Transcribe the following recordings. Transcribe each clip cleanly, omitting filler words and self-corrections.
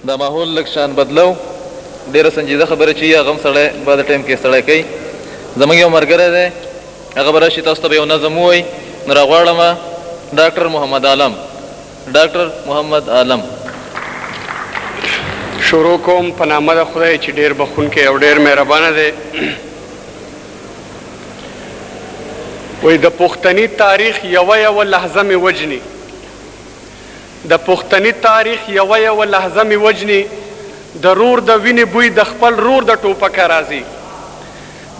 دا ماحول لږ شان بدلو ډیره سنجیده خبره چی هغه هم سړی بعد ټایم کې ستړی کوي. زموږ یو مرګری دی هغه به راشي تاسو ته به یو نظم ووایي نو راغواړم ډاکټر محمد عالم ډاکټر محمد عالم. شروع کوم په نامه د خدای چې ډېر بخښونکی او ډېر مهربانه دی. وایي د پښتني تاریخ یوه یوه لحظه مې وژني. د پښتني تاریخ یوه یوه لحظه مې وژني. د رور د وینې بوی د خپل رور د ټوپکه راځي.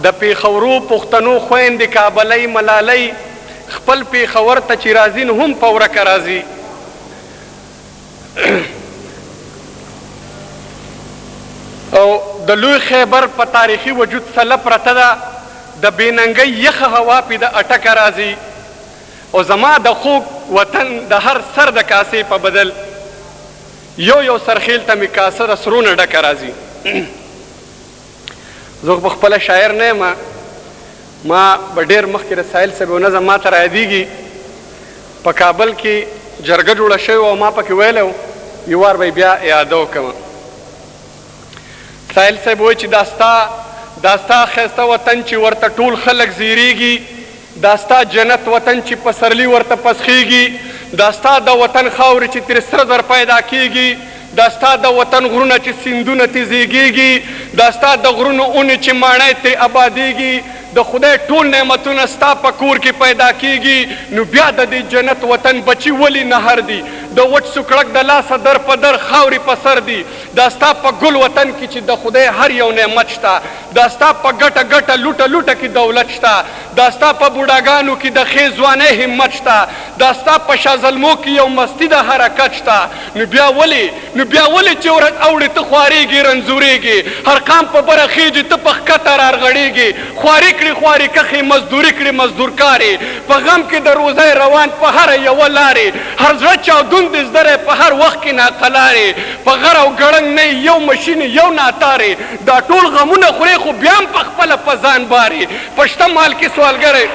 د پېښورو پښتنو خویندې کابلۍ ملالۍ خپل پېښور ته چې راځي نو هم په ورکه راځي. او د لوی خیبر په تاریخي وجود څله پرته ده، د بې ننګۍ یخه هوا پې د اټکه راځي. او زما د خوږ وطن د هر سر د کاسې په بدل یو یو سرخیل ته مې کاسه د سرو نه ډکه راځي. زه خو په خپله شاعر نه یم، ما به ډېر مخکې د ساحل صاحب یو نظم ماته رایادېږي، په کابل کې جرګه جوړه شوې وه او ما پکې ویلی و، یو وار به یې بیا اعاده وکړم. ساحل صاحب وایي چې دا ستا دا ستا ښایسته وطن چې ورته ټول خلک زیریږي، دا ستا جنت وطن چې پسرلي ورته پسخېږي، دا ستا د وطن خاورې چې ترې سره زر پیدا کېږي، دا ستا د وطن غرونه چې سیندونه ترې زېږېږي، دا ستا د غرونو اونې چې ماڼۍ ترې ابادېږي، د خدای ټول نعمتونه ستا په کور کې پیدا کېږي، نو بیا د دې جنت وطن بچي ولي نهر دي، د وچ سوکړک د لاسه در په در خاورې په سر دي، دا ستا په ګل وطن کې چې د خدای هر یو نعمت شته، دا ستا په ګټه ګټه لوټه لوټه کې دولت شته، دا ستا په بوډاګانو کې د ښې ځوانۍ همت شته، دا ستا په شازلمو کې یو مستي د حرکت شته، نو بیا ولې، نو بیا ولې چې ورځ اوړي ته خوارېږې رنځورېږې، هر قام په بره خېژي ته په ښکته رارغړېږې، خواري کړې خواري کښې مزدوري کړې مزدورکارې، په غم کې د روزۍ روان په هره یوه لارې، هر زړه چاودون دې زده دی په هر وخت کې ناقلارې، په غر او ګړنګ نه یې یو مشین یو ناتارې، دا ټول غمونه خورې خو بیا هم په خپله په ځان بارې، په شته مال کې سوالګر یې.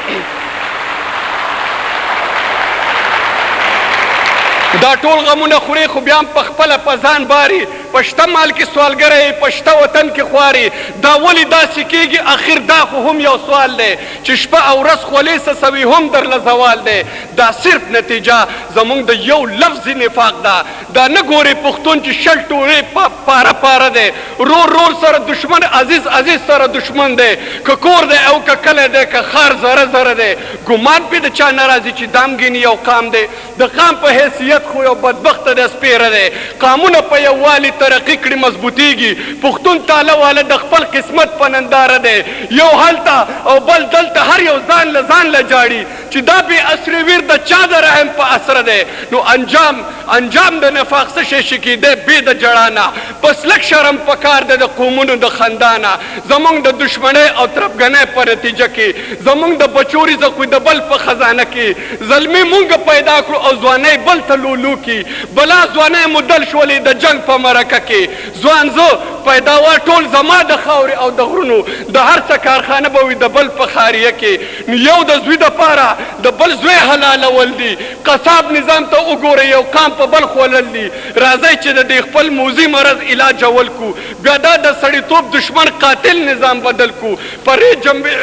دا ټول غمونه خورې خو بیا هم په خپله په ځان بارې، په شته مال کې سوالګری یې په شته وطن کې خوارې، دا ولې داسې کېږي اخر دا خو هم یو سوال دی، چې شپه او ورځ خولې څڅوي هم درله زوال دی، دا صرف نتیجه زمونږ د یو لفظي نفاق ده، دا نه ګورې پښتون چې 20 ټورې پاره پاره دی، رور رور سره دښمن عزیز عزیز سره دښمن دی، که کور دی او که کلی دی که ښار ذره ذره دی، ګمان پې د چا نه راځي چې دام ګیني یو قام دی، د قام په حیثیت خو یو بدبخته دی سپیره دی، قامونه په یووالي ترقي کړي مضبوطیږي، پښتون تاله واله د خپل قسمت په ننداره دی، یو هلته او بل دلته هر یو ځان له ځان له ژاړي، چې دا بې اسرې ویر د چا د رحم په اسره دی، نو انجام انجام د نفاق څه شی شي کیدای بې د ژړا نه، پس لږ شرم په کار دی د قومونو د خندا نه، زمونږ د دښمنۍ او تربګنۍ په نتیجه کې زمونږ د بچو رزق وي د بل په خزانه کې، زلمي مونږ پیدا کړو او ځوانۍ بل ته لولو کی، بلا ځوانۍ مو دل شولې د جنګ په مرکه کې، ځوان زه پیداوار ټول زما د خاورې او د غرونو، د هر څه کارخانه به وي د بل په ښاریه کې، نو یو د زوی د پاره د بل زوی حلالول دي، قصاب نظام ته وګورئ یو قام په بل خولل دي، راځئ چې د دې خپل موذي مرض علاج اول کړو، بیا دا د سړیتوب دښمن قاتل نظام بدل کړو، پرې جنبې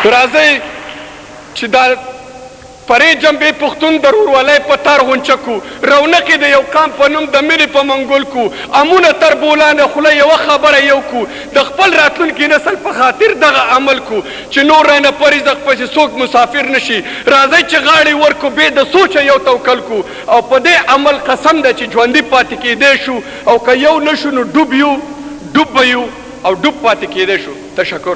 راځئ چې دا. پرې جنبې پښتون د رورولۍ په تار غونچه کو، رونقې د یو قام په نوم د مینې په منګول کو، امونه تر بولانه خوله یوه خبره یو کو، د خپل راتلونکي نسل په خاطر دغه عمل کو، چې نور رانه په رزق پسې څوک مسافر نه شي، راځئ چې غاړې ورکو بې د سوچه یو توکل کو، او په دې عمل قسم دی چې ژوندي پاتې کیدای شو او که یو نه شو نو ډوب یو، ډوب به یو او ډوب پاتې کیدای شو. تشکر.